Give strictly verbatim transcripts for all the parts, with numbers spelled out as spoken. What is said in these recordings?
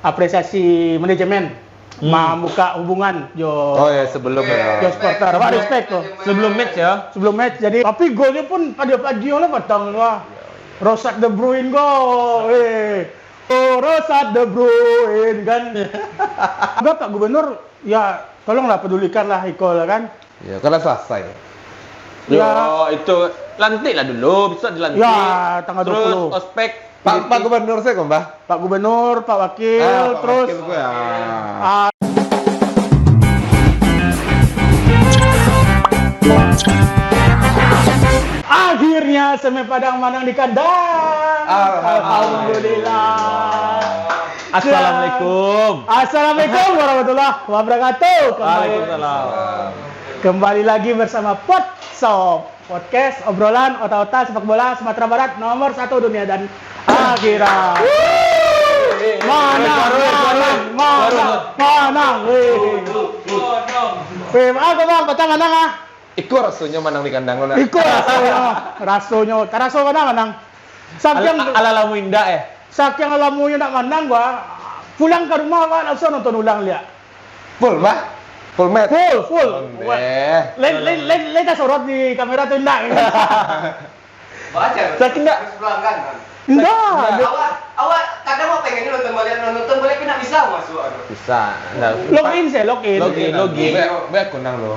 Apresiasi manajemen Hmm. mambuka hubungan jo Oh ya, sebelum ya. jo supporter. Wah, respect tu. Sebelum match ya. Sebelum match, jadi, tapi golnya pun padio-padio lah patang tu lah. Rosat De Bruyne go. Eh. Oh, Rosat De Bruyne kan. Enggak, Pak Gubernur, ya tolonglah pedulikanlah iko lah kan. Ya, kalau selesai. Ya. Yo, itu lantik lah dulu, bisa dilantik. Ya, tanggal Terus dua puluh. ospek. Pak, Pak Gubernur saya kok, Mbah? Pak Gubernur, Pak Wakil, Ah, Pak terus Wakil gue, ah. Ah. Akhirnya Semen Padang manang di kandang. Alhamdulillah. Alhamdulillah. Assalamualaikum. Assalamualaikum warahmatullahi wabarakatuh. Kembali. Waalaikumsalam. Kembali lagi bersama Potsop Podcast, obrolan otak-otak sepak bola Sumatera Barat nomor satu dunia dan akhirat. Manang, Baru, baru, manang, baru. manang, manang. Weh. Weh, maaf, Bang, patang manang, ah. Iko rasonyo manang di kandang lo, nak. Iko rasonyo, rasonyo. Taraso manang, manang. Sampiang Al-, ala lamu indak, eh? Sakiang lamonyo nak manang gua, pulang ka rumah gua langsung nonton ulang liak. Full, Bah? Full match? Full, full. Ondeh. Lain, lain, lain, lain tasorot di kamera tu, indak. Baca. Sakit ndak? Harus pelanggan, kan? Indak. Sakit ndak? Awak, awak kadang awak pengen nonton baliak, nonton baliak, tapi ndak bisa masuk, aduh. Bisa, ndak. Log in sih, log in. Log in, log in. Be, be, aku nang lo.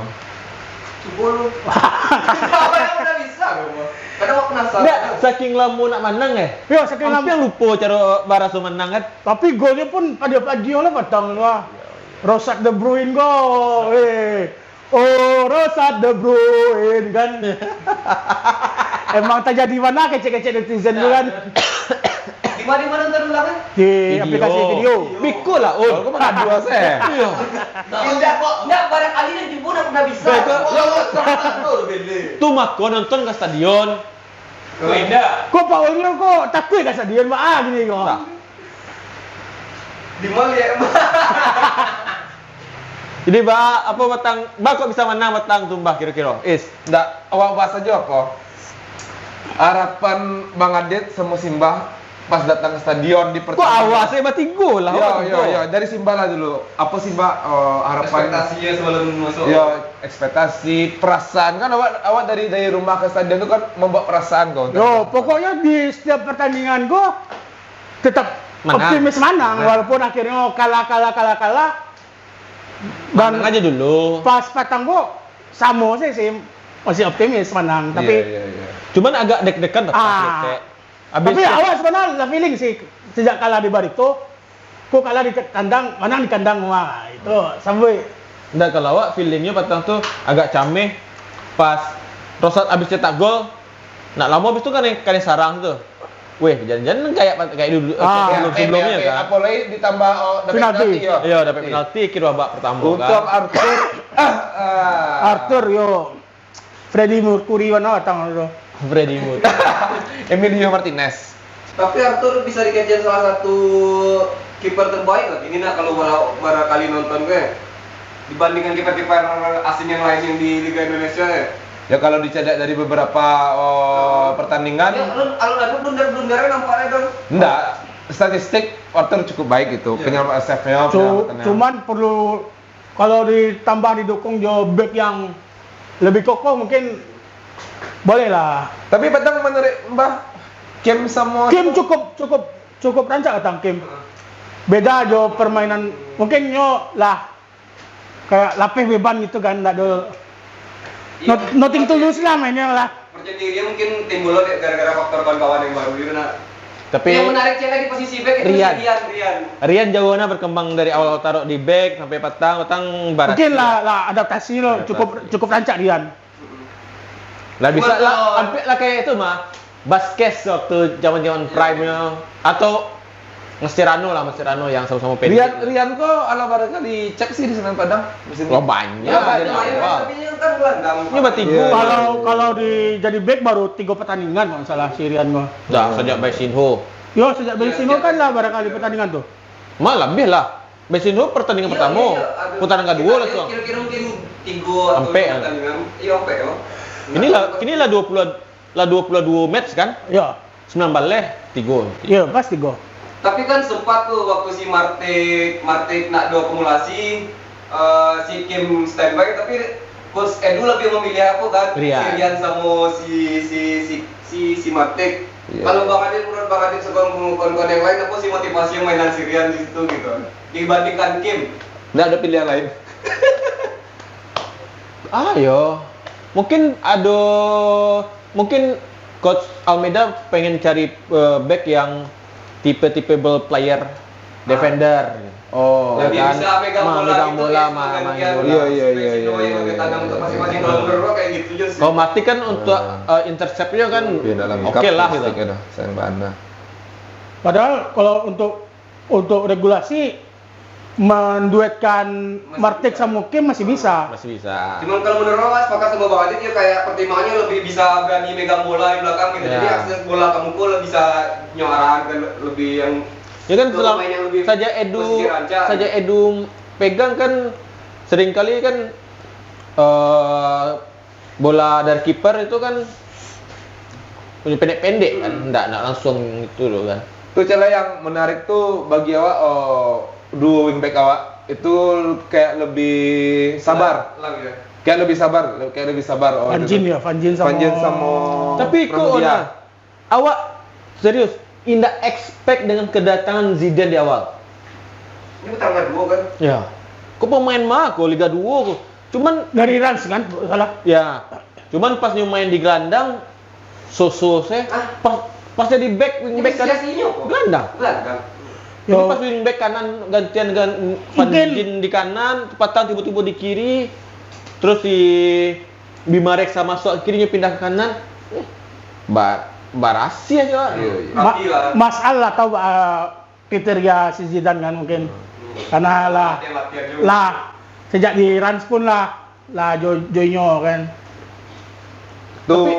Cubo lu. Awak ndak bisa, bro. Kadang awak penasaran. Ndak, saking lamo nak manang, eh? Yo, saking lamo. Hampir lupo caro baraso manang, kan? Tapi golnyo pun padio-padio lah patang tu, ah. Rosat De Bruyne go. Eh. Oh, Rosat De Bruyne, kan? Emang tajadi mana kecek-kecek netizen tu, kan? Di mana, di mana nonton ulang, eh? Di Video. aplikasi video. Biko lah, Un. Kalau kau makan dua, seh. Iyo. Indak kok, indak, barangkali nan cubo dah pernah bisa. Betul. Yo, yo, sama tu, bele. Tu mako nonton ka stadion. Oh, indak. Kok Pak Ulil kok takuik ka stadion, Pak? Ah, gini kok. Nah. Di mall ya, Mak? Jadi, Ba, apa batang, Ba kok bisa manang batang tu, Bah, kiro-kiro? Is. Ndak, awak bahas aja apa? Harapan Bang Adit sama Simbah pas datang ke stadion di Kok pertandingan. Awak saya bertiga lah, Yo, awak yo, tiga. yo, dari Simbah lah dulu. Apa sih, Bah, eh, harapan Ekspektasinya sebelum masuk. Yo, ekspektasi, perasaan. Kan awak, awak dari, dari rumah ke stadion tu kan membawa perasaan kau. Yo, pokoknya di setiap pertandingan gua tetap Menang. optimis manang, Menang. walaupun akhirnya kalah, kalah, kalah, kalah. Dan Menang aja dulu. pas patang gua sama sih, sih, masih optimis manang, tapi Iya, iya, iya. Cuman agak deg-degan tetap, Ah. Cek. Habis Tapi cek. awak sebenarnya lah feeling sih, sejak kalah di Barito, kok kalah di kandang, manang di kandang, wah, itu sampai. Ndak, kalau awak feelingnya patang tu agak cameh pas Rosat habis cetak gol, nak lamo habis tu kan yang, kan yang sarang tu. Weh, jangan-jangan kayak, kayak dulu, Ah. kayak sebelum-sebelumnya Oke, oke. kan. Apalagi ditambah, oh, dapat Penalti. penalti, ya. Iya, dapat Iya. penalti akhir babak pertama Untung kan. Arthur, ah, ah. Arthur, yo. Freddie Mercury mana datang tu? Freddie Mercury. Emilio Martinez. Tapi Arthur bisa dikajian salah satu kiper terbaik lah. Ini nak kalau bara-, barangkali nonton gue. Dibandingkan kiper-kiper asing yang lain yang di Liga Indonesia ya. Ya, kalau dicek dari beberapa, oh, pertandingan. Ya, alun, alun anu blunder-blundernya nampak ada. Ndak. Statistik Arthur cukup baik gitu. Ya. Penyelamat save-nya, Cu-, penyelamatannya. cuman perlu Kalau ditambah didukung jo back yang lebih kokoh, mungkin boleh lah. Tapi patang menurut Mbah, Kim sama Kim cukup, cukup, cukup rancak patang Kim. Beda jo permainan, mungkin nyo lah kayak lapeh beban gitu kan, ndak ada Iya. not-, nothing to lose lah mainnya lah. Percaya diri mungkin timbul lo dek gara-gara faktor kawan-kawan yang baru gitu, nah. Tapi Yang menarik cek lagi posisi back itu Rian. si Rian, Rian. Rian jauh nah berkembang dari awal taruh di back sampai patang, patang barat. Mungkin lah, lah adaptasi lo Adaptasi. cukup, cukup rancak Rian. Mm-mm. Lah bisa Cuma lah, kalau hampir lah kayak itu mah. Basquez waktu zaman-zaman Iya. prime-nya atau Mascherano lah, Mascherano yang sama-sama pendek. Rian, Rian ko alah barangkali cek sih di Semen Padang musim Wah, ini. banyak. Ya, Banyak, banyak, banyak. Tapi ini kan gelandang. Ini bertiga. Iya. Kalau, kalau di, jadi back baru tiga pertandingan kalau nggak salah si Rian ko. Dah, sejak Baisinho. Yo, sejak Iya, Baisinho iya. kan lah barangkali pertandingan tu. Malah lebih lah. Baisinho pertandingan Iya, pertama, iya, iya. Aduh. putaran kedua Kita langsung. kira-kira mungkin tiga atau Sampai, empat ah. pertandingan. Iya, sampai, ya. Inilah, Nah, inilah dua puluh, lah dua puluh dua match kan? Yo. Sembilan baleh, tiga. Yo, pas tiga. Tapi kan sempat tu waktu si Martek, Martek nak do akumulasi, eh, si Kim standby, tapi Coach Edu lebih memilih apa kan? Si Rian. Si Rian sama si, si, si, si, si Martek. Iya. Kalau Bang Adit, menurut Bang Adit sama kawan-kawan yang lain, apa sih motivasi yang mainan si Rian di situ gitu? Dibandingkan Kim? Nggak ada pilihan lain. Ah, yo. Mungkin ado, mungkin Coach Almeida pengen cari, eh, back yang tipe-tipe ball player, defender. Oh. Lebih bisa megang bola gitu ya, megang bola, main bola. Iya, iya, iya, iya, iya, iya. Kalau Martek kan untuk, eh, intercept-nya kan oke lah gitu. Iya, dalam cup, sayang bana. Padahal kalau untuk, untuk regulasi, menduetkan Martek sama Kim masih bisa. Masih bisa. Cuman kalau menurut Mas, sepakat sama Bang Adit, ya kayak pertimbangannya lebih bisa berani megang bola di belakang gitu. Jadi akses bola ke muka lebih bisa nyo arahan ke lebih yang, ya kan, ke pemain yang lebih posisi rancak. Saja Edu pegang kan seringkali kan, eh, bola dari kiper itu kan pendek-pendek kan, ndak, ndak langsung itu loh kan. Tu cara yang menarik tu bagi awak, oh, duo wingback awak itu kayak lebih sabar. Kayak lebih sabar, kayak lebih sabar. Oh, Van Jin ya, Van Jin sama. Tapi kok nah, awak serius indak expect dengan kedatangan Zidane di awal? Ini tanggal dua kan? Ya. Kok pemain mah kok Liga dua kok. Cuman dari Reims kan, salah. Ya. Cuman pas nyo main di gelandang, so-so se. Pas, pas jadi back, wing back kan. Gelandang. Gelandang. Jadi pas wing back kanan gantian dengan Van Jin di kanan, patang tibo-tibo di kiri. Terus si Bima Reksa masuk, akhirnyo pindah ke kanan. Eh, ba-, barasiah se. Iya, iya. Masalah tau, ah, kriteria si Zidane kan mungkin. Karena lah, lah sejak di Reims pun lah, lah jo-, jo inyo kan. Tu. Tapi,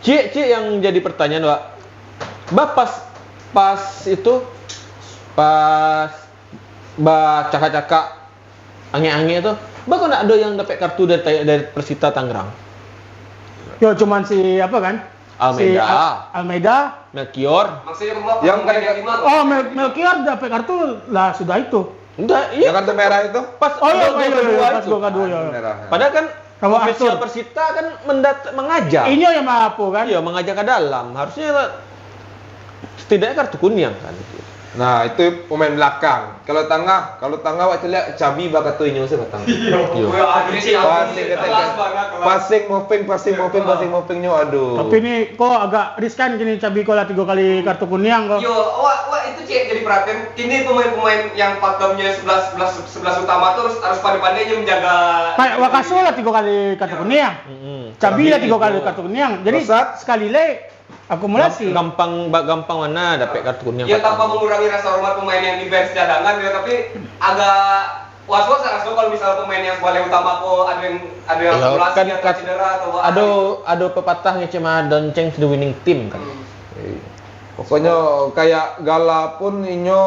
ciek, ciek yang jadi pertanyaan, Wak. Bah, pas, pas itu, pas bacakak-cakak angek-angek tu, bah, kok ndak ado yang dapek kartu dari, dari Persita Tangerang? Yo, cuman si apa kan? Almeida. Si Al-, Almeida. Melkior. Maksudnya, yang pemain kan yang lima tu? Oh, Mel-, Melkior dapek kartu lah sudah itu. Enggak, iya. Yang kartu merah itu? Pas, oh, iya, gol, iya, gol iya, kedua pas itu. Gol kedua, iya. Merah, ya. Padahal kan official Persita kan mendat-, mengaja. Inyo yang apa kan? Iya, mengaja ke dalam. Harusnya setidaknya kartu kuning kan. Nah, itu pemain belakang. Kalau tangah, kalau tangah awak caliak, Xavi bakato inyo se batang. Iyo. Iyo. Passing, kelas banget, kelas. Passing, moving, passing, moving, passing, moving nyo, aduh. Tapi ni, ko agak riskan kini Xavi ko lah tigo kali kartu kuning ko. Yo, awak, awak itu cek jadi perhatian. Kini pemain-pemain yang pakemnyo sebelas, sebelas, sebelas utama tu harus, harus pandai-pandai je menjaga. Kayak Wakaso lah tigo kali kartu kuning. Mm-mm. Xavi lah tigo kali kartu kuning. Jadi, sekali le, akumulasi. Gam-, gampang, ba-, gampang bana dapek kartu kuning. Ya, tanpa mengurangi rasa hormat pemain yang di bench cadangan, ya, tapi agak was-was raso kalau misal pemain yang paling utama ko ado yang, ado yang akumulasi kan atau cedera atau apa. Ado, ado pepatah ngecek mah, "Don't change the winning team," kan. Hmm. Iya. Pokoknyo kayak Gala pun inyo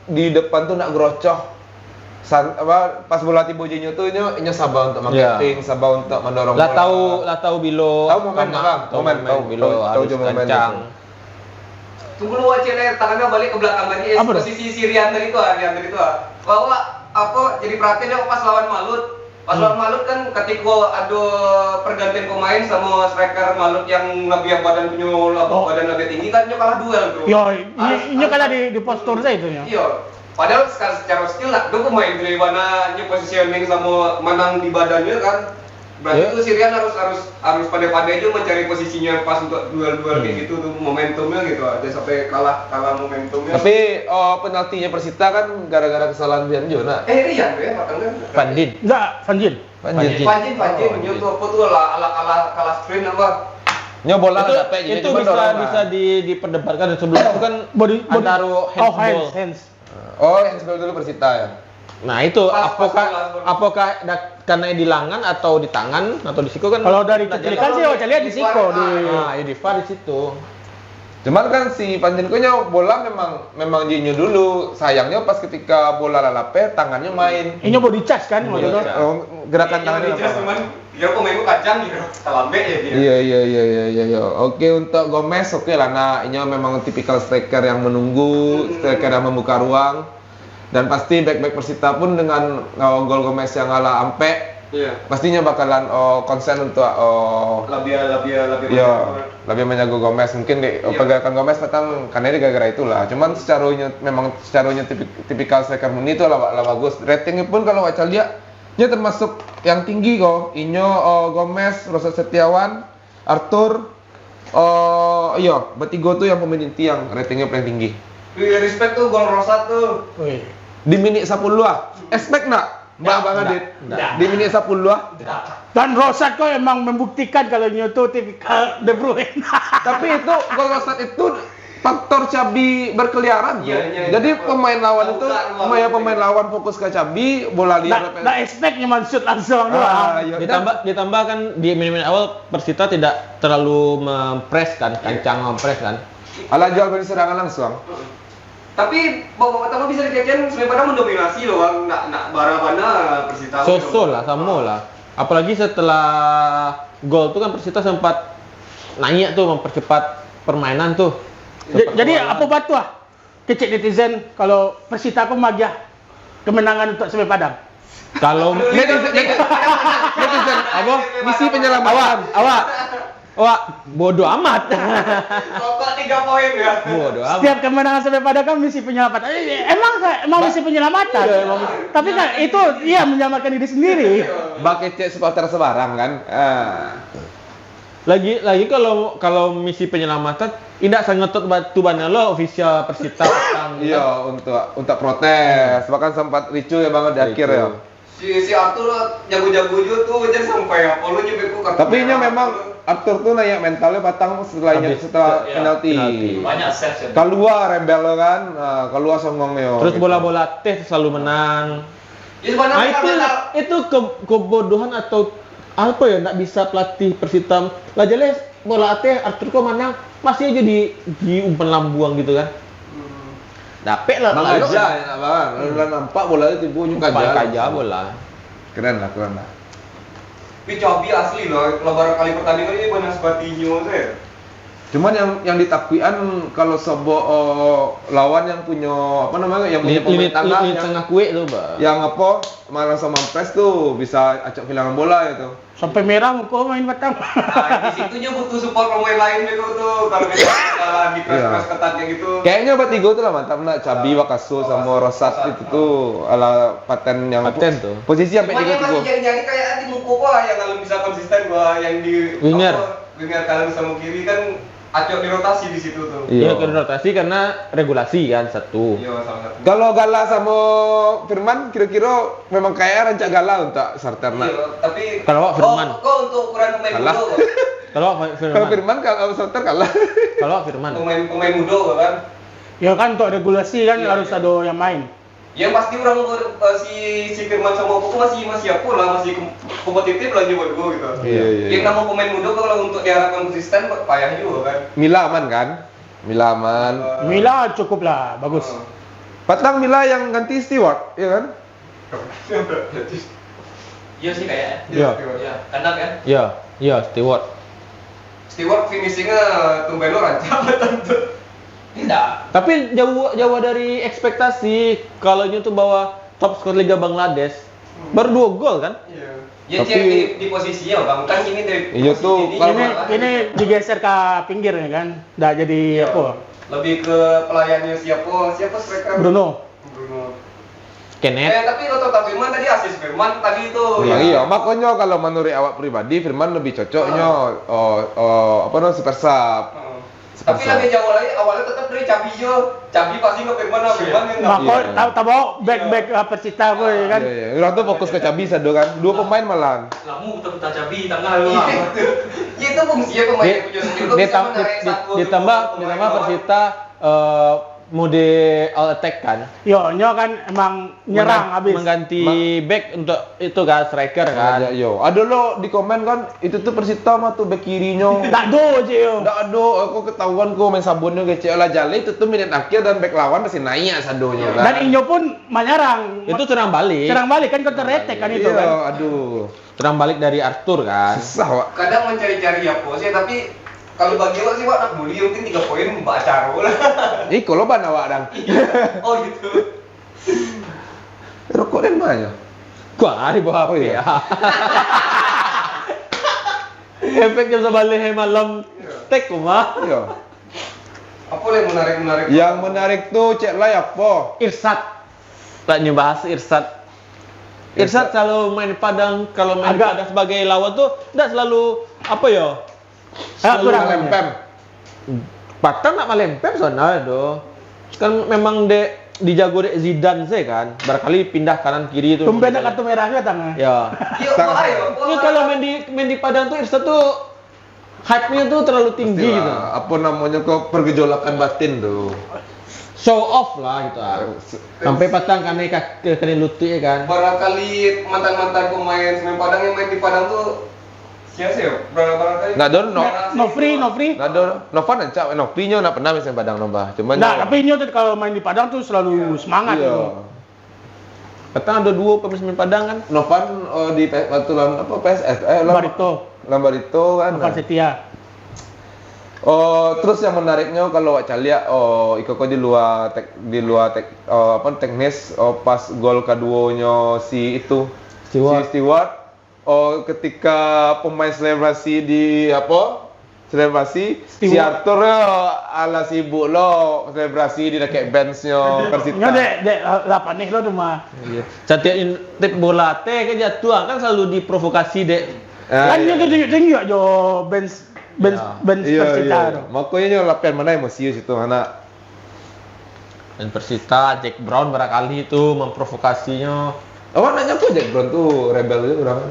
di depan tu nak gerocoh. San-, apa, pas bola tibo di inyo tu, inyo, inyo saba untuak marketing, saba untuak mandorong bola. Lah tahu, lah tahu bilo, tahu momen, tahu momen, tahu bilo, tahu, tahu harus jo momen kancang. Tunggu lu, Aceh, lah, tangannya balik ke belakang tadi, eh, posisi si Rian tadi tu, ah, Rian tadi tu, ah. Bahwa, apa, jadi perhatian yang pas lawan Malut. Pas lawan Malut kan, ketika ada pergantian pemain sama striker Malut yang lebih badan punyo, badan lebih tinggi kan, inyo kalah duel tu. Yo, inyo kalah di, di postur saja itu, yo. Iyo. Padahal secara, secara skill lah, tu pemain tu dari mana nyo positioning samo manang di badannyo kan. Berarti tu si Rian harus, harus, harus pandai-pandai juga mencari posisinya yang pas untuk duel-duel kayak gitu tu, momentumnya gitu. Jangan sampai kalah, kalah momentumnya. Tapi, oh, penaltinya Persita kan gara-gara kesalahan Rian juga, nak? Eh, Rian tu ya, patang kan? Van Dien. Enggak, Van Dien. Van Dien. Van Dien, Van Dien, nyo tu apa tu, kalah, kalah, kalah sprint apa? Nyo bola dapek, jadi itu bisa, bisa di, diperdebatkan sebelum itu kan antara hands, hands. Oh, yang sebelum dulu Persita ya. Nah, itu apakah, apakah karena di langan atau di tangan atau di siko kan? Kalau dari cuplikan sih, awak lihat di siko, di. Nah, ya di VAR di situ. Cuman kan si Panjen ko nyo bola memang, memang di inyo dulu. Sayangnyo pas ketika bola lah lapeh, tangannyo main. Inyo body charge kan, waktu tu? Oh, gerakan tangan. Body charge, cuman dia pemain tu kacang gitu. Talambek ya dia. Iya, iya, iya, iya, iya, iya. Oke, untuk Gomez, oke lah, nah, inyo memang tipikal striker yang menunggu, striker yang membuka ruang. Dan pasti back-back Persita pun dengan, uh, gol Gomez yang alah ampek, pastinya bakalan, uh, konsen untuk, uh, lebih, lebih, lebih, iya, banyak, lebih menjaga Gomez. Mungkin di, iya, pergerakan Gomez patang karena gara-gara itulah. Cuman secaronyo, memang secaronyo tipi-, tipikal striker murni tu lah, lah bagus. Ratingnya pun kalau awak caliak, nyo termasuk yang tinggi ko. Inyo, uh, Gomez, Rosat Setiawan, Arthur, eh, iyo, batigo tu yang pemain inti yang ratingnya paling tinggi. Wih, respect tu, gol Rosat tu. Wih. Di minit sapuluah ah. Expect ndak? Mbak Bang Adit. Ndak. Di minit sapuluah ah. Ndak. Dan Rosat ko emang membuktikan kalau nyo tu tipikal De Bruyne. Tapi itu gol Rosat itu faktor Xabi berkeliaran tu. Iya, iya, iya. Jadi pemain lawan itu, pemain lawan fokus ke Xabi, bola liar. Ndak, ndak expect nyo mansut langsung tu. Ah, iya. Ditambah, ditambah kan di menit-menit awal Persita tidak terlalu mempres kan, kancang mempres kan. Alah jual beli serangan langsung. Tapi babak pertama bisa dikatakan Sungai Padang mendominasi loh, Bang. Nak, nak bara bana Persita. So-so lah, samo lah. Apalagi setelah gol tu kan Persita sempat naik tu, mempercepat permainan tu. Ja-, jadi apa batuah kecek netizen kalau Persita ko magiah kemenangan untuk Sungai Padang? Kalau netizen, netizen, netizen, apa? Misi penyelamatan. Awak, awak, awak bodoh amat. Rokok tiga poin ya. Bodoh amat. Setiap kemenangan Sungai Padang kan misi penyelamatan. Eh, emang, emang misi penyelamatan. Iya, emang. Tapi kan itu, iya, menyelamatkan diri sendiri. Bakecek supporter sebarang kan. Ah. Lagi, lagi kalau, kalau misi penyelamatan, indak sangetot batu bana lo ofisial Persita patang. Iya, untuk, untuk protes. Bahkan sempat ricuh ya, Bang, di akhir ya. Si, si Arthur jago-jago juo tu, jan sampai apo lo nyo beko kartu merah. Tapi inyo memang Arthur tu naik mentalnya patang setelah inyo, setelah penalti. Banyak save, save. Kalua rembel lo kan, ah, kalua songongnyo. Terus gitu. Bola-bola ateh selalu menang. Ya, sebenarnya itu, itu ke-, kebodohan atau apa ya, ndak bisa pelatih Persita. Lah jelas bola ateh Arthur ko manang, masih aja di, di umpan lambuang gitu kan. Hmm. Dapek lah, Bang, lalu aja, ya, Bang. Lah nampak bola tu tibo nyo kaja. Kaja bola. Keren lah, keren lah. Tapi Xabi asli loh, kalau barangkali pertandingan ini mana seperti nyo saja. Cuman yang, yang ditakuikan kalau sobo, oh, lawan yang punyo, apa namanya, yang punyo pemain tangah, yang tengah kuek tu, Bang. Yang apa, malah langsung mampres tu, bisa acok kehilangan bola itu. Sampai merah muko main patang. Nah, di situ nyo butuh support pemain lain beko tu. Kalau misalnya di press-press ketat kayak gitu. Kayaknya batigo tu lah mantap nak, Xabi, Wakaso, sama Rosat itu tu. Alah paten yang posisi sampai tigo-tigo. Cuman yang masih nyari-nyari kayak di muko ko yang kalau bisa konsisten, bah, yang di winger. Winger kanan sama kiri kan acok dirotasi di situ tu. Iya, dirotasi karena regulasi kan, satu. Iya, salah satu. Kalau Gala sama Firman, kira-kira memang kayak rancak Gala untuk starter nak. Iya, tapi kalau awak Firman. Kok, kok untuk ukuran pemain muda, kok? Kalau awak Firman. Kalau Firman, kalau starter kalah. Kalau awak Firman. Pemain, pemain muda kan. Ya kan, untuk regulasi kan harus ada yang main. Yang pasti urang, eh, si, si Firman sama Putu masih, masih apa lah, masih kom-, kompetitif lah nyo baduo gitu. Iya, iya, iya. Yang nama pemain muda kalau untuk diharapkan konsisten, payah juga kan. Mila aman kan? Mila aman. Eh, Mila cukup lah, bagus. Patang Mila yang ganti Stewart, ya kan? Iya sih kayaknya. Iya. Iya, kandang kan? Iya, iya, Stewart. Stewart finishingnya tumben lo rancak banget tuh. Indak. Tapi jauh, jauh dari ekspektasi. Kalau nyo tu bawa top skor Liga Bangladesh. Hmm. Baru dua gol kan? Iya. Ya, tapi cek di, di posisinya, Bang. Kan ini dari posisi ini, kalau ini, ini digeser ke pinggir ya kan? Ndak jadi apa? Lebih ke pelayannya siapa? Siapa striker? Bruno. Bruno. Kenneth. Eh, tapi lo tau Firman tadi, asis Firman tadi tu. Iya, iya. Makonyo kalau manuruik awak pribadi, Firman lebih cocoknyo, oh, oh, apa namanya, super sub. Heeh. Tapi lebih jauh lagi, awalnya tetap dari Xabi jo. Xabi pasti ke Firman lah, Firman yang mako, iya, tau, tau bawa back, iya, back, ah, Persita ko, ya kan? Iya, iya. Urang tu fokus ke Xabi sado kan. Dua pemain malahan. Lamu putar-putar Xabi tangah lo. Iya, itu fungsinya pemain. Di-, punya skill tu bisa ditambah, menarik di-, satu, ditambah, dua pemain ditambah lawan. Persita, eh, mode all attack kan. Yo, nyo kan emang nyerang menggan-, habis. Mengganti Ma- back untuk itu kan, striker kan. Yo, ado lo di komen kan, itu tu Persita mah tu back kirinyo. Ndak ado je yo. Ndak ado, aku ketahuan ko main sabunnyo kecek lah, jaleh itu tu menit akhir dan back lawan masih naik sadonyo kan. Dan inyo pun manyarang. Itu serang balik. Serang balik kan, counter attack kan itu kan. Iyo, aduh. Terang balik dari Arthur kan. Susah, Wak. Kadang mencari-cari apa sih, tapi kalau bagi awak sih, Wak, nak bully, yang penting tiga poin, bacaro lah. Iko lo ban awak dang. Oh, gitu. Rokok den ma nyo? Gua hari bawa Oh, iya. H P ya. Efek jam sabaleh malam. Iya. Tek rumah. Iya. Apa yang menarik-menarik? Yang menarik tu, cek lah apa? Irsat. Tak nyo bahas Irsat. Irsat Irsat. Kalau main di Padang, kalau main di Agak Padang sebagai lawan tu, ndak selalu, apa yo? Agak Selalu kurang. Malempem. Patang nak malempem sana tu. Kan memang dek dijago dek Zidane se kan. Barangkali pindah kanan kiri tu. Tumben nak kartu merah juga tang. Ya. Yo, Tang. Bahaya. Ni kalau main di, main di Padang tu, Irsat tu hype-nya tu terlalu tinggi Pastilah. Gitu. Apa namanya kok pergejolakan batin tu. Show off lah gitu ah. Eh, se- Sampai patang kanai kaki, kanai lutut ya kan. Barangkali mantan-mantan pemain Semen Padang yang main di Padang tu sia-sia. Barang-, barangkali Nggak ada, no. Nofri, Nofri. Nggak ada. Novan ancak, Nofri nyo nak pernah main Semen Padang nambah. Cuman Nggak, nyo tapi nyo tu kalau main di Padang tu selalu semangat Iya. gitu. Patang ada dua pemain Semen Padang kan? Novan, eh, di P-, waktu lawan apa, P S S, eh, lawan Barito. Lawan Barito kan, Novan nah. Setia. Oh, terus yang menariknya kalau awak caliak, oh, iko ko di luar tek-, di luar tek-, oh, apa, teknis, oh, pas gol kaduonyo si itu, Stewart. Si Stewart, oh, ketika pemain selebrasi di, apa, selebrasi, si Stewart. Arthur yo, alah sibuk lo selebrasi di dakek bench-nyo Persita. Nyo dek, dek, lah, lah paneh lo tu mah. Iya. Satiap intip bola teh kan jatuh, kan selalu diprovokasi dek. Ah, Kan iya. nyo tu tunjuk-tunjuk jo bench, bench, Ya. bench Iya, Persita iya, iya. tu. Makonyo nyo lapian mano emosi situ, anak. Dan Persita, Jack Brown barangkali tu memprovokasinyo. Awak nak nyangko Jack Brown tu rebel je urang.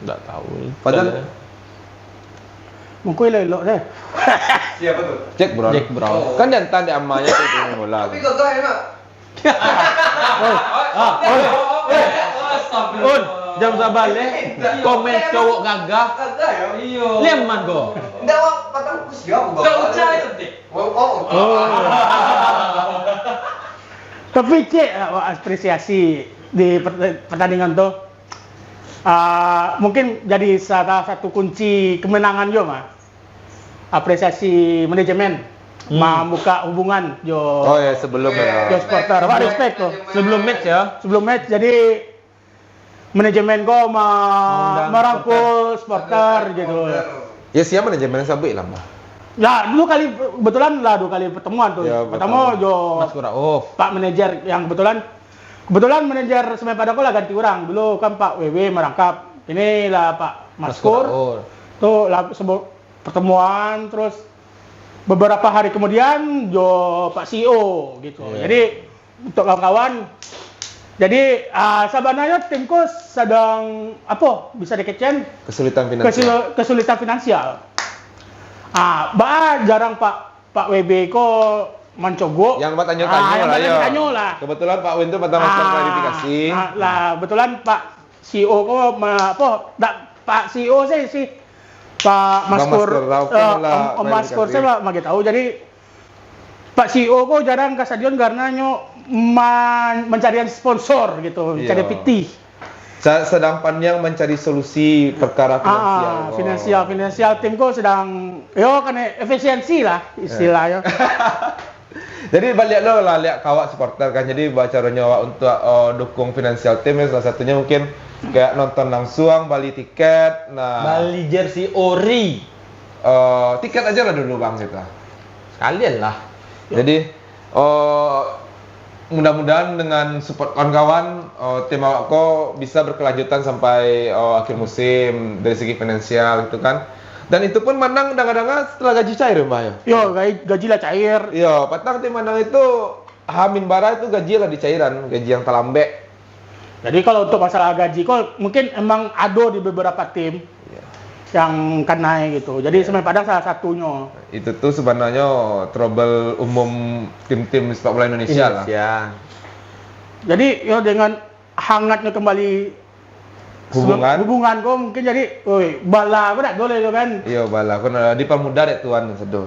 Ndak tahu. Padahal Mungkin elok-elok deh. Siapa tu? Jack Brown. Jack Brown. Oh. Kan diantar dek amaknyo tu main bola. Tapi gagah ya, Mak? Oi, ah, oi. Astagfirullah. Oi, jam sabaleh, komen cowok gagah. Gagah ya? Iyo. Leman ko. Ndak, Wak, patang ku siap, Bang. Ndak ucap itu, Dik. Oh, oh. Oh. Tapi cek, ah, apresiasi di per-, pertandingan tu, ah, mungkin jadi salah satu kunci kemenangan jo mah. Apresiasi manajemen Hmm. mambuka hubungan jo, Oh ya, sebelum ya. jo supporter. Wah, respect tu. Sebelum match ya. Sebelum match, jadi manajemen ko ma-, Mengundang merangkul supporter. Supporter gitu. Ya, siapa manajemen, sabuik lah, Mbah. Ya, dua kali, kebetulan lah dua kali pertemuan tu. Ya, Pertama pertama. jo Mas Rauf. Pak manajer yang kebetulan, kebetulan manajer Semen Padang ko lah ganti orang. Dulu kan Pak W W merangkap. Inilah Pak Mas Maskur. Rauf. Tu lah sebut pertemuan, terus beberapa hari kemudian jo Pak C E O gitu. Iya. Jadi untuk kawan-kawan, jadi, ah, sabananyo tim ko sadang, apo, bisa dikecekan? Kesulitan finansial. Kesul-, kesulitan finansial. Ah, ba jarang Pak, Pak W B ko mancogok. Yang batanyo-tanyo Ah, yang lah, yo. batanyo-tanyo lah. Kebetulan Pak Win tu patang Ah, klarifikasi. ah, lah, kebetulan Pak C E O ko ma-, apo, dak Pak C E O sih, si Pak Bang Maskur, Maskur, Rauf eh, kan lah Om, Om Maskur klarifikasi. Saya lah bagi tahu. Jadi, Pak C E O ko jarang ka stadion karena nyo man-, mencarian sponsor gitu, Iya. mencari pitih. Sa-, sedang panjang mencari solusi perkara Ah, finansial. Oh. finansial, finansial tim ko sedang, yo, kan efisiensi lah Eh. istilahnya. Jadi, baliak lo lah, liak kawak supporter kan. Jadi, bacaronyo awak untuk, eh, dukung finansial tim, ya, salah satunya mungkin kayak nonton langsung, bali tiket, nah. Bali jersey ori. Eh, tiket aja lah dulu, Bang, gitu. Sekalian lah. Jadi, eh, mudah-mudahan dengan support kawan-kawan, eh, tim awak ko bisa berkelanjutan sampai, eh, akhir musim dari segi finansial gitu kan. Dan itu pun manang danga-danga setelah gaji cair, Mbah, ya? Yo, gaji, gaji lah cair. Yo, patang tim manang itu hamin bara itu gaji lah dicairan, gaji yang talambek. Jadi kalau untuk masalah gaji ko mungkin emang ado di beberapa tim. Iya. yang kanai gitu. Jadi Semen Padang salah satunyo. Itu tu sebenarnyo trouble umum tim-tim sepak bola Indonesia lah. Indonesia. Jadi yo dengan hangatnyo kembali hubungan. Hubungan ko mungkin jadi, oi, bala ko dak boleh tu kan. Iyo, bala ko nak dipamudah dek Tuhan sado.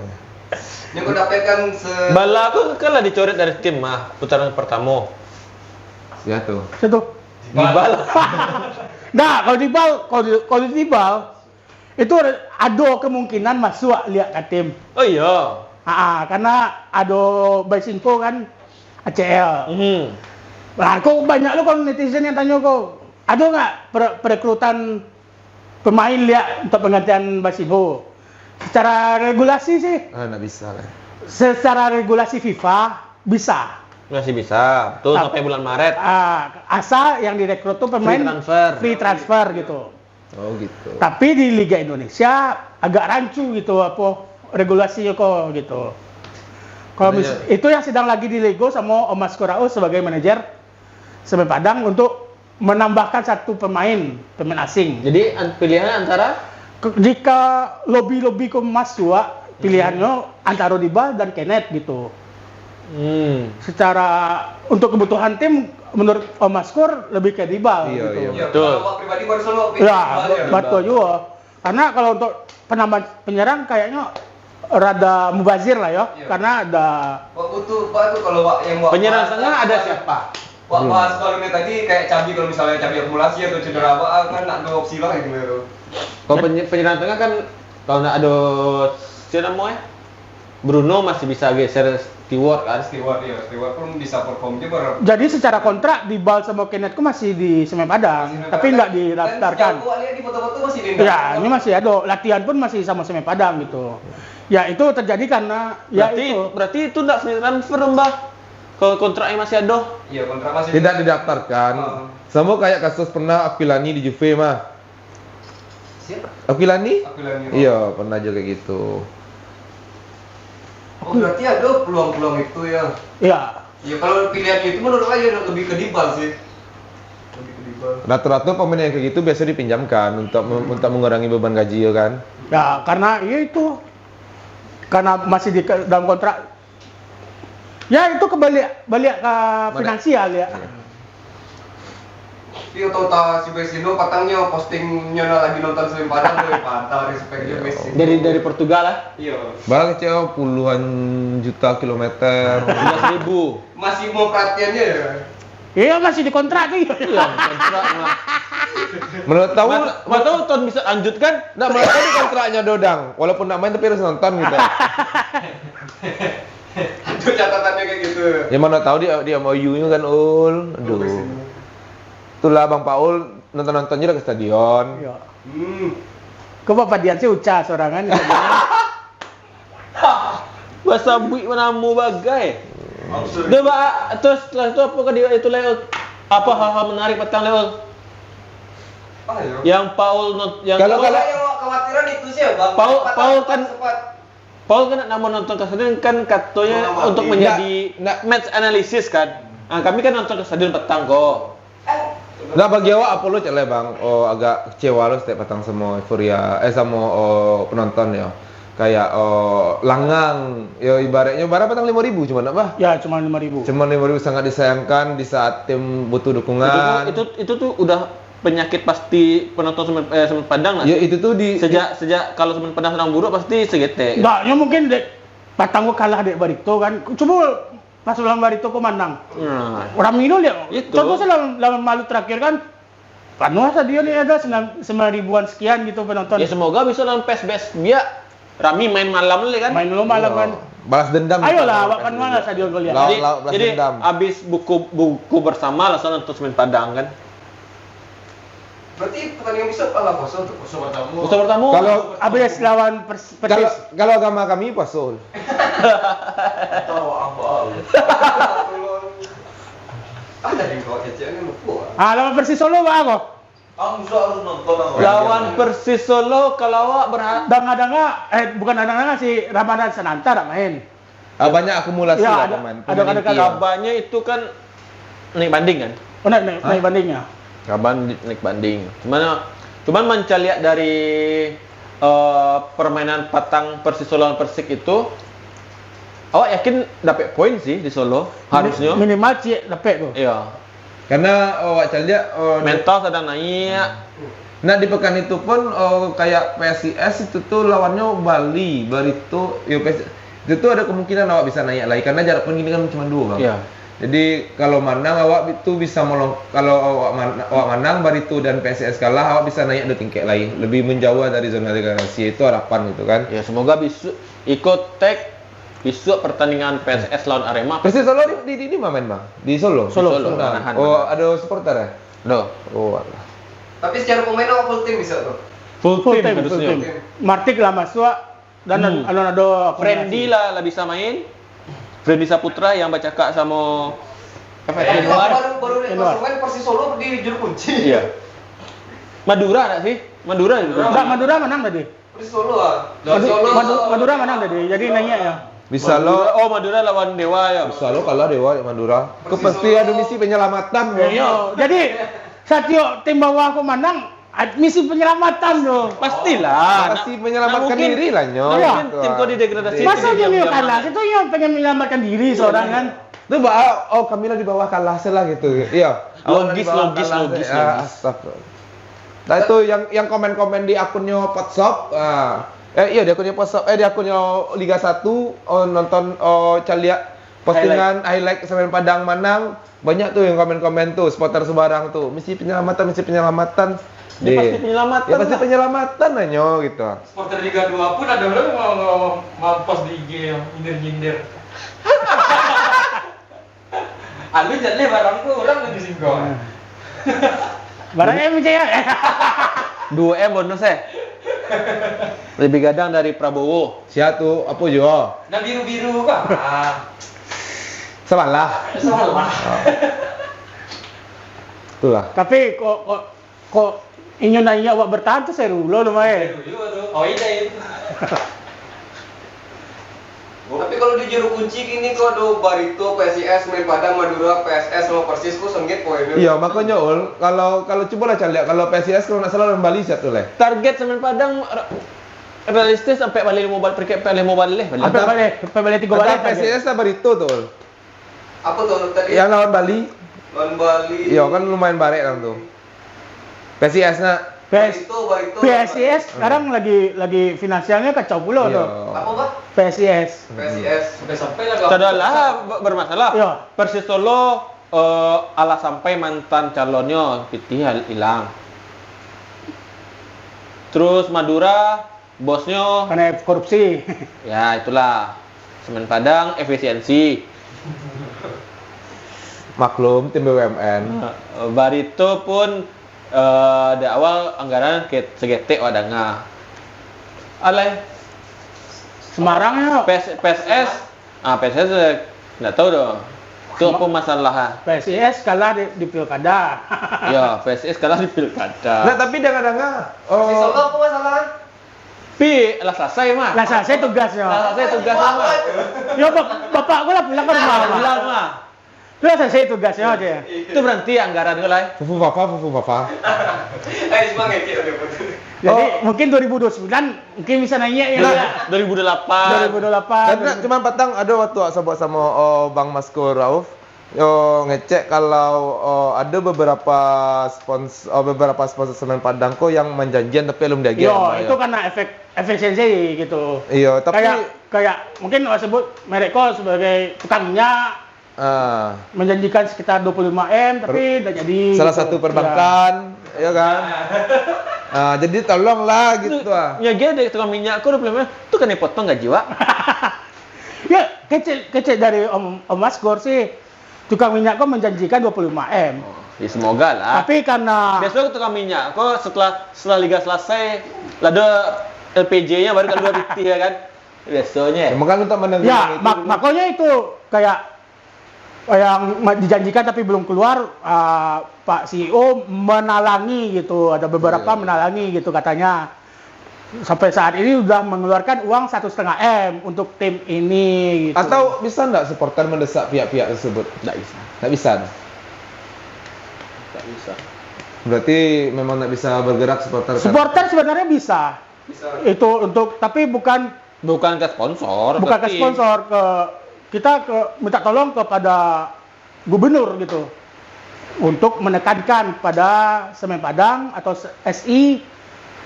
Yang kau dapatkan se- Bala ko kan lah dicoret dari tim mah putaran pertamo. Sia tu. Sia tu. Dibal. Nah, kalau Dibal, kalau di, kalau Dibal, itu ado kemungkinan masuk liak ka tim. Oh iyo. Ha, karena ado Baisinho kan, A C L. Mhm. Nah, kok banyak lo kalau netizen yang tanyo ko, ado nggak per-, perekrutan pemain liak untuk penggantian Baisinho? Secara regulasi sih. Ah, nggak bisa lah. Secara regulasi FIFA bisa. Masih bisa, betul, Tap-, sampai bulan Maret. Ah, asal yang direkrut tuh pemain free transfer. Free transfer gitu. Oh, gitu. Tapi di Liga Indonesia agak rancu gitu, apa, regulasinyo ko gitu. Kalau mis-, itu yang sedang lagi dilego sama Om Askor Raus sebagai manajer Semen Padang untuk menambahkan satu pemain, pemain asing. Jadi, an-, pilihannya antara? Ke-, jika lobi-lobi ko masuk, pilihannyo antara Dibal dan Kenneth gitu. Hmm. Secara untuk kebutuhan tim, menurut Om Askor lebih ke Dibal gitu. Iya, iya. Betul. Kalau awak pribadi baru selalu pilih Dibal, ya? Betul juga. Karena kalau untuk penambahan penyerang kayaknya rada mubazir lah yo. Iya. Karena ada Wak butuh, Pak, tu kalau wak yang wak penyerang tengah ada siapa? Wak bahas kalau ni tadi kayak cabi, kalau misalnya cabi akumulasi atau cedera apa, kan nak dua opsi lah gitu. Kalau penye-, penyerang tengah kan kalau nak ada siapa nama eh? Bruno masih bisa geser Stewart kan? Stewart, iya, Stewart pun bisa perform juga. Jadi secara kontrak Dibal sama Kenneth ko masih di Semen Padang, tapi nggak didaftarkan. Dan sejauh gua lihat di foto-foto masih di Ya, ini masih ada. Latihan pun masih sama Semen Padang gitu. Ya, itu terjadi karena ya berarti, itu. Berarti itu nggak free transfer, Mbah? Kalau kontraknya masih ada? Iya, kontrak masih Tidak didaftarkan. Sama kayak kasus pernah Aquilani di Juve mah. Siapa? Aquilani? Aquilani. Iya, pernah juga kayak gitu. Oh, berarti ada peluang-peluang itu ya? Iya. Ya, kalau pilihan itu menurut saya lebih ke Dibal sih. Lebih ke Dibal. Rata-rata pemain yang kayak gitu biasa dipinjamkan untuk me-, untuk mengurangi beban gaji ya kan? Ya, karena ya itu. Karena masih di dalam kontrak. Ya, itu kembali balik ke finansial ya. Iya. Iyo, tau tak si Vecino patangnyo postingnyo nak lagi nonton Semen Padang, dari Padang, respect jo Vecino. Dari, dari Portugal lah? Iyo. Barang kecil puluhan juta kilometer. Sebelas ribu. Masih mau perhatiannya ya? Iya, masih dikontrak tu. Iya, kontrak mah. Mana tahu, mana tahu tahun bisa lanjut kan? Nggak, mana tahu di kontraknya dodang. Walaupun nggak main tapi harus nonton gitu. Aduh, catatannya kayak gitu. Ya, mana tahu di, di M O U-nya kan, Ul. Aduh. Itulah Bang Paul nonton-nonton je lah ke stadion. Iya. Hmm. Kok Bapak Dian sih ucah sorangan? Basabuik manamo bagai. Maksud Dah, ba-, terus setelah itu apa ka dia itu, Leo? Apa hal-hal menarik patang, Leo? Apa ya? Yang Paul not-, yang Kalau, Paul, kalau yang awak khawatiran itu sih, Bang. Paul, Patang Paul kan sempat Paul kan nak namo nonton ka stadion kan katanya Oh, untuk mati. menjadi Nak, nak. match analysis kan. Ah, kami kan nonton ka stadion petang ko. Nah, bagi awak apo lo cak lai, Bang? Oh, agak kecewa lo setiap patang samo euforia, eh, samo, oh, penonton yo. Kayak, oh, langang. Yo, ibaratnyo bara patang limo ribu cuma nak, bah? Ya, cuma limo ribu. Cuma limo ribu sangat disayangkan di saat tim butuh dukungan. Itu tuh, itu, itu tuh udah penyakit pasti penonton Semen, eh, Semen Padang lah. Ya, itu tuh di Sejak, sejak kalau Semen Padang sedang buruk pasti segetek. Enggak, ya mungkin dek patang ko kalah dek Barito kan. Coba pas lawan Barito ko manang. Nah. Rami lo lihat. Itu. Contoh saya lawan, lawan Malu terakhir kan. Panuh stadion ni ada sembilan, sembilan ribuan sekian gitu penonton. Ya, semoga bisa lawan P S B S biak rami main malam ni kan. Main lo malam Iya. kan. Balas dendam Ayolah, gitu. awak panuh lah stadion ko lihat. Lawan, Jadi, lawan balas jadi dendam. habis buku, buku bersama langsung nonton Semen Padang kan. Berarti pertandingan besok kalah kosong tuh, kosong pertama. Kosong pertama. Kalau Habis lawan Pers-, Persis. Kalau, kalau agama kami puasa. Tahu apa? Ada di kau ceceknya lupa. Ah, lawan Persis Solo, Pak, apa? Ang Musa harus nonton, ang. Lawan Persis Solo, kalau awak berha- Danga-danga, eh, bukan danga-danga, si Ramadan Sananta nak main. Ah, banyak akumulasi Ya, lah ada, pemain, ada pemain kadang-kadang. inti, ya. Kabarnya itu kan naik banding kan? Oh, naik, naik, Hah? naik bandingnya. Kabar di-, naik banding. Cuman, cuman mancaliak dari eh, permainan patang Persis Solo lawan Persik itu, awak yakin dapek poin sih di Solo, harusnyo. Minimal ciek dapek tu. Iyo. Karena, oh, awak caliak, oh, Mental sadang naiak. Nah, di pekan itu pun, oh, kayak P S I S itu tu lawannyo Bali, Barito, yo, P S, itu tu ada kemungkinan awak bisa naiak lai, karena jarak pun gini kan cuma duo, Bang. Iyo. Jadi, kalau manang, awak itu bisa melong-, kalau awak man-, awak manang, Barito dan P S I S kalah, awak bisa naiak duo tingkek lai, lebih menjauh dari zona degradasi, itu harapan gitu kan. Ya, semoga bisu-, iko tag bisuak pertandingan P S S lawan Arema. Persis Solo di, di, di, di ma main, Bang? Di Solo? Solo, Solo. Nah, manahan, oh, manahan. Ada supporter, ya? Ado. Oh, alah. Tapi secara pemain awak full team bisa tu? Full Full team team, full harusnyo. Team. Martik lah masuak, dan Hmm. alun ado Frendy akumulasi. Lah, lah bisa main. Frendy Saputra yang bacakak samo Eh, F F Yanuar. Baru, baru, baru Yanuar. Masuk main Persis Solo di juru kunci. Iya. Madura nak sih? Madura juru kunci. Enggak, Madura menang tadi. Persis Solo lah. Madu-, Solo. Madu-, Madura menang tadi. Jadi naiak ya. Bisa Madura, lo. Oh, Madura lawan Dewa ya. Bisa lo kalah Dewa di Madura. Persis Solo. Pasti ada misi penyelamatan, bro. Iya. Jadi, satiok tim bawah ko manang, ad-, misi penyelamatan tu. Pastilah. Pasti menyelamatkan diri lah, nyo. Nggak mungkin tim kau didegradasi. Iya. Masa nyo kalah, itu nyo pengen menyelamatkan diri seorang kan. Itu ba-, oh, kami lah di bawah kalah, salah gitu. Iya. Logis, logis, logis. Astagfirullah. Nah, itu yang, yang komen-komen di akunnya Potshop, ah, eh, iya, di akunnya Potshop, eh, di akunnya Liga satu, oh, nonton, oh, caliak postingan highlight Semen Padang manang, banyak tuh yang komen-komen tuh, supporter Semarang tuh, "Misi penyelamatan, misi penyelamatan." Ya, pasti penyelamatan lah. Ya, pasti penyelamatan lah, nyo, gitu. Supporter Liga dua pun ada lo yang mau, mau, mau post di I G yang nyindir-nyindir. Alun jaleh barang tu, urang nan disingkau. Barang M J ya? Duo M bonus, eh. Lebih gadang dari Prabowo. Sia tu, apo juo? Nan biru-biru kah? Ah. Salah. Salah. Ah. Itulah. Tapi kok, kok Kok inyo naiak awak bertahan tu Sairullah lo, Mai. Sairullah tu. Oh, iya, iya. Tapi kalau di juru kunci kini ko ado Barito, P S I S, Semen Padang, Madura, P S S, sama Persis ko sengit poin tu. Iya, makonyo, Ul, kalau, kalau cubolah caliak, kalau P S I S kalau ndak salah lawan Bali siap tu, leh. Target Semen Padang ra-, realistis sampai baleh limo bal-, peringkat baleh limo baleh, baleh. Sampai baleh, sampai baleh tigo baleh target. Antara P S I S lah Barito tu, Ul. Apo tu tadi? Yang lawan Bali. Lawan Bali. Iyo, kan lumayan barek kan tu. P S I S nak. P S, Barito, Barito, P S I S Barito. Sekarang lagi, lagi finansialnya kacau pulo tu. Iyo. Apo, Bah? P S I S. P S I S. Sampai-sampai lah. Sudah lah, be-, bermasalah. Iyo. Persis Solo, eh, alah sampai mantan calonnyo, pitih al-, ilang. Terus Madura, Bosnyo. Karena korupsi. Ya, itulah. Semen Padang, efisiensi. Maklum, tim B U M N. Nah, Barito pun, eh, dari awal anggaran ke-, segetek wak danga. Alai. Semarang ya. P S, P S S. Ah, P S S, eh, ndak tahu doh. Itu apa masalah, ah? P S I S kalah di, di pilkada. Ya, P S I S kalah di pilkada. Nah, tapi danga-danga, oh. Masih sama apa masalah? Pi, lah salasai mah. Lah salasai tugasnyo. Lah salasai tugasnyo mah. Yo, bap-, bapak ko lah pulang ka rumah, mah. Pulang mah. Tu lah salasai tugasnyo, Cek. Itu berhenti anggaran ko lah, eh. Fufu Fafa, Fufu Fafa. Eh, cuma ngecek udah putus. Jadi, oh, mungkin dua ribu dua puluh sembilan mungkin bisa naiak ya. Nah, dua ribu dua puluh delapan. Dua ribu dua puluh delapan. Karena cuma patang ada waktu awak sabuik samo, oh, Bang Maskor Rauf. Yo, ngecek kalau, oh, ada beberapa spons-, oh, beberapa sponsor Semen Padang ko yang manjanjian tapi alun diagiah. Yo, itu karena efek, efisiensi gitu. Iyo, tapi kayak, kayak mungkin awak sebut merek ko sebagai tukang minyak, ah, menjanjikan sekitar dua puluh lima M, tapi ndak jadi gitu. Salah satu perbankan, ya kan? Ah, jadi tolonglah gitu, ah. Nyo agiah dari tukang minyak ko dua puluh lima M, tu kan dipotong gaji, Wak. Ya, kecek, kecek dari Om, Om Maskor sih. Tukang minyak ko manjanjikan dua puluh lima M. Oh, ya semoga lah. Tapi karena biaso tukang minyak ko setelah, setelah liga salasai, lah ado L P J-nyo baru kalua pitih, ya kan? Biasonyo. Emang kan untuk menang. Ya, itu mak-, dulu. Makonyo itu kayak yang ma-, dijanjikan tapi belum keluar, ah, Pak C E O menalangi gitu, ada beberapa menalangi gitu katanya. Sampai saat ini udah mengeluarkan uang satu setengah M untuk tim ini, gitu. Atau bisa ndak supporter mendesak pihak-pihak tersebut? Ndak bisa. Ndak bisa, nah. Ndak bisa. Berarti memang ndak bisa bergerak supporter, kan? Supporter sebenarnya bisa. Itu untuk, tapi bukan, Bukan ke sponsor, bukan ke tapi sponsor, ke, kita ke minta tolong kepada gubernur gitu untuk menekankan pada Semen Padang atau S I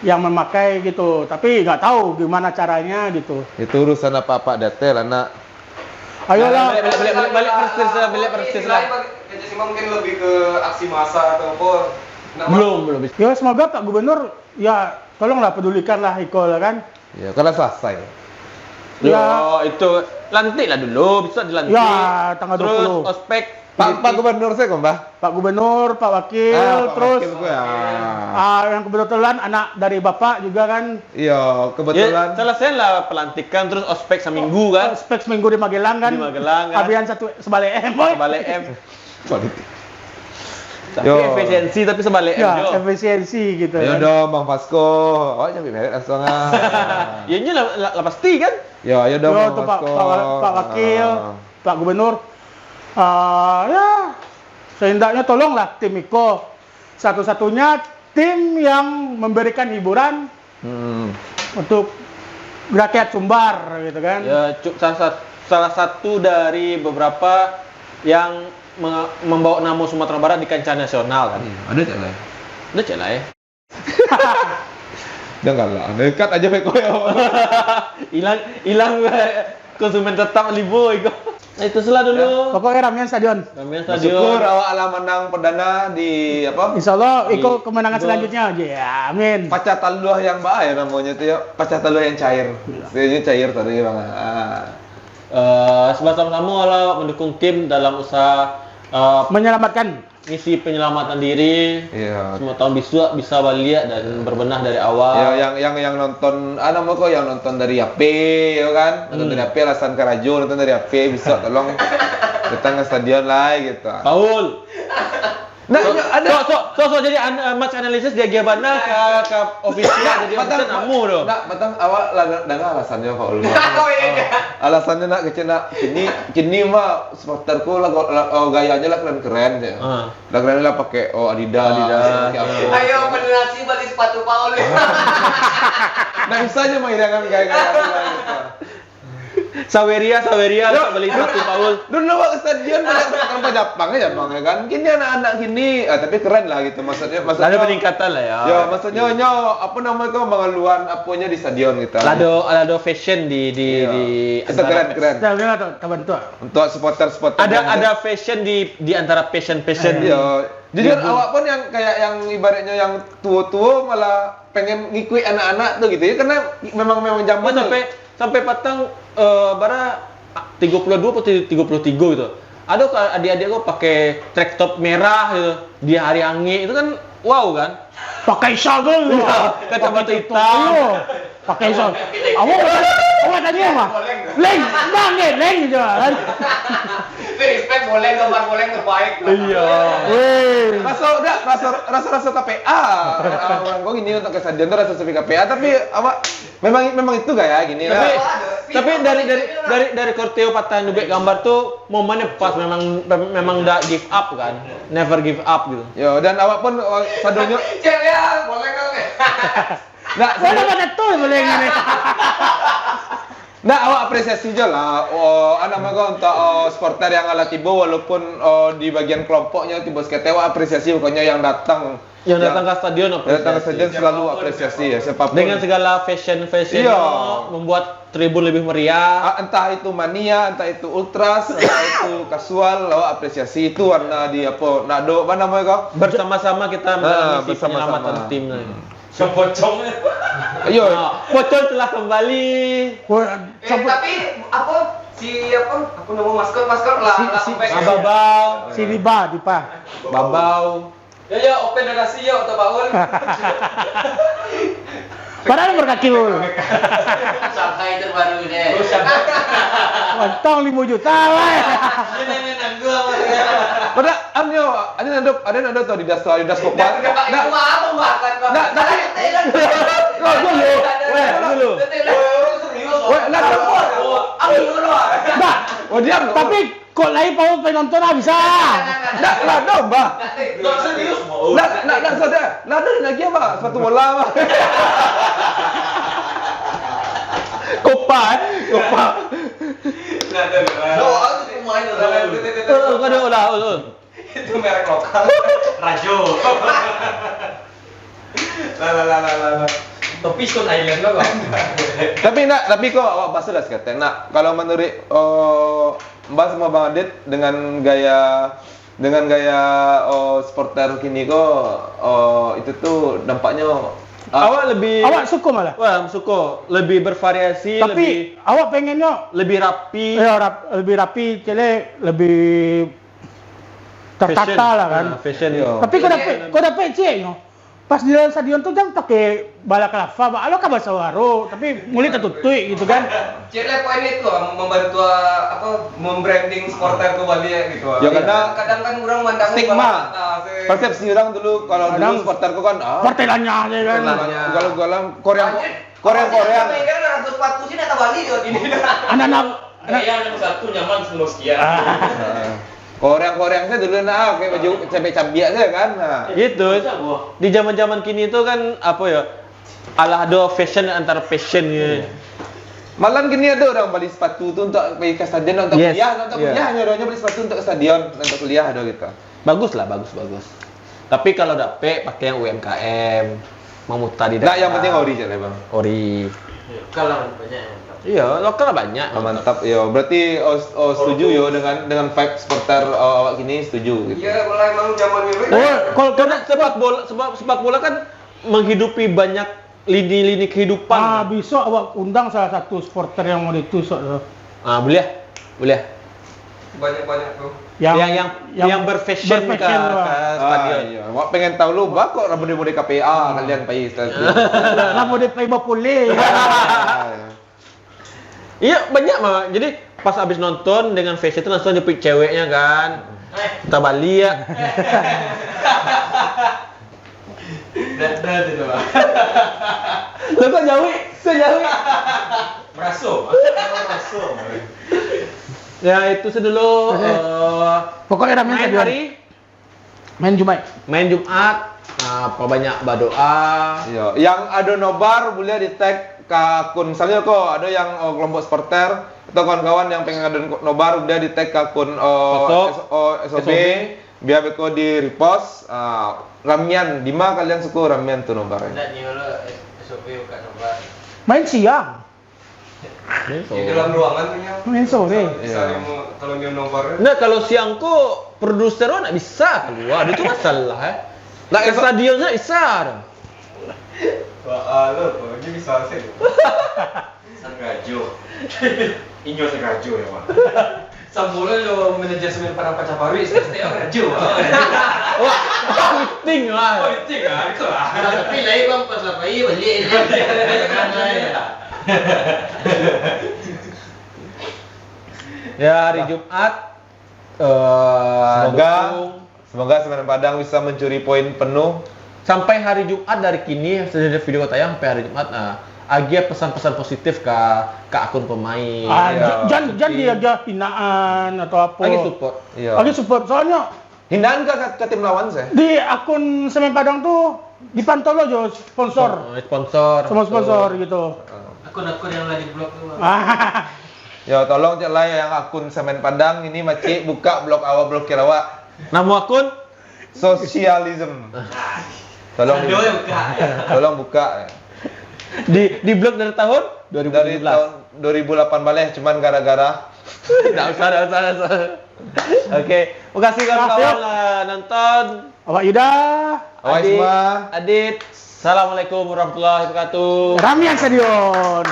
yang memakai gitu. Tapi nggak tahu gimana caranya gitu. Itu urusan apa-apa detail, anak. Ayolah. Nah, balik, balik, balik, balik, balik persis lah, balik persis lah. Kecil Simon mungkin lebih ke aksi massa atau apa. Nah, Belum, belum. Ya, semoga Pak Gubernur, ya, tolonglah pedulikanlah iko lah kan. Ya, kan lah selesai. Ya. Yo, itu lantik lah dulu, bisa dilantik. Ya, tanggal Terus dua puluh. ospek. Pak, Pak Gubernur saya kok, Mbah? Pak Gubernur, Pak Wakil, Ah, Pak terus Wakil tu ya. ah, yang kebetulan anak dari Bapak juga kan. Iya, Ya, kebetulan. selesai lah pelantikan, terus ospek seminggu kan. Ospek seminggu di Magelang kan. Di Magelang kan. Abian satu sebalik M. Sebalik M. Politik. Tapi Yo. efisiensi, tapi sebalik M Ya, jo. efisiensi gitu Ayo kan. dong, Bang Fasko. Awak nyambi merek langsung ah. Ya, ini lah, lah, lah pasti kan. Yo, ayo dong, Yo, Bang tu Pak, Fasko. Pak Wa-, Pak Wakil, Ah. Pak Gubernur. Ah, ya, sehendaknya tolonglah tim iko. Satu-satunya tim yang memberikan hiburan Hmm. untuk rakyat Sumbar gitu kan. Ya, cu-, salah sat-, salah satu dari beberapa yang me-, membawa nama Sumatera Barat di kancah nasional kan. Iya, ada cak lain. Ada cak lain. Janganlah, dekat aja Peko ya. Hilang, hilang konsumen tetap Libo iko. Nah, itu salah dulu. Ya, pokoknya ramian stadion. Ramian stadion. Bersyukur awak lah menang perdana di apa? Insya Allah, Di iko kemenangan gol. selanjutnya aja ya. Amin. Pacah taluah yang ba ya namanya itu ya. Pacah taluah yang cair. Iya. Ini cair tadi bang. Ah. Eh, sebab sama-sama lah mendukung tim dalam usaha eh, Menyelamatkan. misi penyelamatan diri. Iya. Semua tahun bisuak bisa balik dan berbenah dari awal. Ya, yang yang yang nonton, ah, nama kau yang nonton dari H P, ya kan? Nonton Hmm. dari H P alasan karajo, nonton dari H P, bisa tolong datang ke stadion lah gitu. Paul. Nah, So, ini ada so, so, so, so, jadi an-, eh, match analysis dia Giabana ke, ke official Nak, jadi patang, official namu tu. Nak, patang awak lah dengar alasannya Paul. Oh, iya, iya. Alasannya nak kecil nak kini kini mah supporterku lah, lah, oh, gayanya lah keren-keren je. Ah. Lah keren lah pakai oh Adidas, Ah, Adidas, ah. pakai apa. Ayo, federasi beli sepatu Paul. Nah, bisa aja menghidangan gaya-gaya tu lah, gitu. Saweria, Saweria, Yo, tak beli sepatu Paul. Dulu awak ke stadion banyak supporter Japang ya, Japang ya kan. Kini anak-anak kini, ah, tapi keren lah gitu maksudnya. Maksudnya Ada peningkatan lah ya. Ya, maksudnya nyo apa nama itu mengeluarkan apanya di stadion gitu. Lah ado, lah ado fashion di, di, Iya. di Itu antara keren, fans. keren. Style-nya lah tak, tak bantu. Untuk supporter-supporter Ada, yang ada fashion di, di antara fashion-fashion. Iya. Jujur, Iya, Bu. awak pun yang kayak yang ibaratnya yang tua-tua malah pengen ngikutin anak-anak tu gitu ya, karena memang, memang zaman Oh, tu. sampai, sampai patang, eh, bara tiga puluh dua atau tiga puluh tiga gitu. Ada ka-, adik-adik kau pakai track top merah gitu di hari angin itu kan wow kan? Pakai shawl tu. Iya, kacamata Pakai hitam. Iya. Pakai shawl. Awak, awak tanya mah. Leng, bang, eh, leng je kan. Tapi respect, boleh gambar, boleh terbaik. Iya. Weh. Rasa dak, rasa, rasa, rasa K P A. Ah, orang kau gini untuk kesadian tu rasa sepi K P A, tapi awak memang, memang itu gaya gini Tapi, lah. tapi dari, dari, dari, dari Korteo patah nubek gambar tu momennya pas, memang, memang dak give up kan. Never give up gitu. Yo, dan awak pun, oh, sadonyo Cewek ya, boleh kau. Nak, Mana pada tu boleh ngene? Nak, awak apresiasi je lah. Oh, anak mah kau untuk, oh, supporter yang alah tibo, walaupun, oh, di bagian kelompoknya tibo seketek, awak apresiasi pokoknya yang datang. Yang datang ke stadion, Yang datang ke apresiasi. stadion selalu Siapapun, apresiasi ya, siapapun. siapapun. Dengan segala fashion-fashion Iya. yang membuat tribun lebih meriah. Ah, entah itu mania, entah itu ultras, entah itu kasual, awak apresiasi itu warna di apa, nak do, apa namanya kau? Bersama-sama kita Ah, menangisi bersama-sama. penyelamatan tim. Hmm. Pocong. Ayo. Ah, Pocong telah kembali. Wah, Eh, sampai tapi apa si apa? Apa nama maskot? Maskot lah, Si, lah si, sampai Ah, Babau. si Diba, Dipa. Babau. Yo, yo, open donasi yo, untuk Paul. Padahal berkaki, Ul. Sampai terbaru deh. Oh, sampai. Mantong lima juta, weh. Ini, ini, ini, gua, gua, gua. Padahal, am, yo, ada nado, ada nado tu Adidas tu, Adidas Copa. Dah, dah, Nah, itu mah apa, Bang? Nah, tapi Ada, ada, ada. Lo dulu. Weh, dulu. Serius, Weh, lah, Bang. Am, dulu, Bang. Nah. Oh, diam, lo. Tapi Kok lai Paul penonton ah bisa. Ndak, lah, ado, bah. Ndak serius, Paul. Ndak, ndak, ndak sadar. Lah, ado lagi, bah, sepatu bola, bah. Kopa, eh? Kopa. Nah, dah, dah. Doa tu pemain dah. Dah, dah, dah, dah, dah. Eh, kau dah, dah, dah. Itu merek lokal. Rajo. Lah, lah, lah, lah, lah, lah. Tapi Stone Island lah, Bang. Tapi nak, tapi kok awak baso lah saketek. Nak, kalau manuruik, oh, Mbah samo Bang Adit dengan gaya, dengan gaya, oh, supporter kini ko, oh, itu tu dampaknyo, ah, awak lebih, awak suko malah? Wah, suko. Lebih bervariasi, tapi lebih, awak pengennyo lebih rapi. Ya, rap-, lebih rapi, cele, lebih tertata lah kan. Fashion. Ah, fashion, yo. Tapi kau dapek, kau dapek ceknyo. Pas di dalam stadion tu jan pakai bala kalafa, ba, alo ka basawaro, tapi mulik tatutuik gitu kan. Cek lah poin itu, ah, membantu, ah, apa, membranding supporter tu baliak gitu, ah. Ya, kadang kadang kan urang mandang stigma. Bala mata, se- Persepsi urang dulu, kalau dulu kadang supporter tu kan, ah, partai lanyah je kan. Partai lanyah. Kalau, kalau Korea, Korea, Korea. Anjir, Korea. Kan harga sepatu sini tak bali juga gini. Anak-anak Gaya nomor satu, nyaman, sembilan sekian. Ah. Koreang-koreang saja dulu nak, ah, pakai baju cabiak-cabiak saja kan. Nah. Gitu. Di zaman-zaman kini tu kan, apa ya, alah ado fashion antara fashion gitu. Malah kini ado urang bali sepatu tu untuk pai ka stadion, untuk kuliah, untuk kuliah, nyo, nyo bali sepatu untuk ka stadion, untuk kuliah ado gitu. Bagus lah, bagus, bagus. Tapi kalau dapek, pakai yang U M K M, mamuta di daerah. Nak, yang penting ori je lah, Bang. Ori. Lokal lah banyak yang mantap. Iya, lokal lah banyak. Ah, mantap, yo. Berarti, oh, oh, setuju yo dengan, dengan vibe supporter, oh, awak kini, setuju gitu. Iya, kalau emang zamannya, oh, kalau, kalau sepak bola, sepak, sepak bola kan menghidupi banyak lini-lini kehidupan. Ah, besok awak undang salah satu supporter yang model tu, sok tu. Ah, boleh. Boleh. Banyak-banyak tu. Yang, yang, yang, yang berfashion, berfashion ka, tu, ka stadion. Ah, iya. Awak pengen tahu lu, ba kok rambut model K P A kalian pai stadion. Rambut model pai bapule. Ah, iya. Iya, banyak mah. Jadi, pas abis nonton dengan fashion tu langsung jemput ceweknya kan. Tabaliak. Dah, dah tu, dah. Lah, kok jauh, kok jauh? Meraso. Meraso. Ya, itu saja dulu, eh, pokoknya ramai main stadion. Hari main Jumaik. Main Jumat, nah, pabanyak badoa. Iya, yang ado nobar boleh di-tag ka akun. Misalnya ko, ado yang, oh, kelompok supporter atau kawan-kawan yang pengen ado nobar, boleh di-tag ka akun, oh, S O B. S O B. Bia beko di-repost, ah, ramian, dima kalian suko ramian tu nobar. Ndak, nyo lo S O P buka nobar. Main siang. Main sore. Di dalam ruangan tu nyo. Main sore. Misal-, misalnya mau, kalau nyo nobar. Nah, kalau siang ko produser nak bisa keluar. Itu masalah, eh. Nak ke stadion nak bisa. Wah, ah, lo, kok ini bisa sih. Sangajo. Inyo sangajo ya, Mak. Sambulo yo manajemen Padang pacah paruik, setiap rajo. Wah, politik lah. Politik lah, itu lah. Tapi lain bang pas lah pai balik. Ya, hari Jumat, eh, semoga dukung. Semoga Semen Padang bisa mencuri poin penuh. Sampai hari Jumat dari kini, sejak video tayang sampai hari Jumat, nah, agiah pesan-pesan positif ka, ka akun pemain. Ah, iya, j-, jan, jan diagiah hinaan atau apa. Agiah support. Iya. Agiah support. Soalnya hinaan ka, ka, ka tim lawan, sih. Di akun Semen Padang tu dipantau lo jo sponsor. Oh, sponsor. Sama sponsor gitu. Akun-akun yang lah di-block tu, Bang. Ya, tolong cek lah yang akun Semen Padang ini, macik buka blok awak, blokir awak. Nama akun? Sosialism. Tolong, tolong buka. Di, di-block dari tahun dua ribu tujuh belas. Dari tahun dua ribu delapan belas, cuman gara-gara. Ndak usah, ndak usah, ndak usah. Oke, makasih kawan-kawan lah nonton. Awak Yuda. Awak Adit, Isma. Adit. Assalamualaikum warahmatullahi wabarakatuh. Ramian stadion.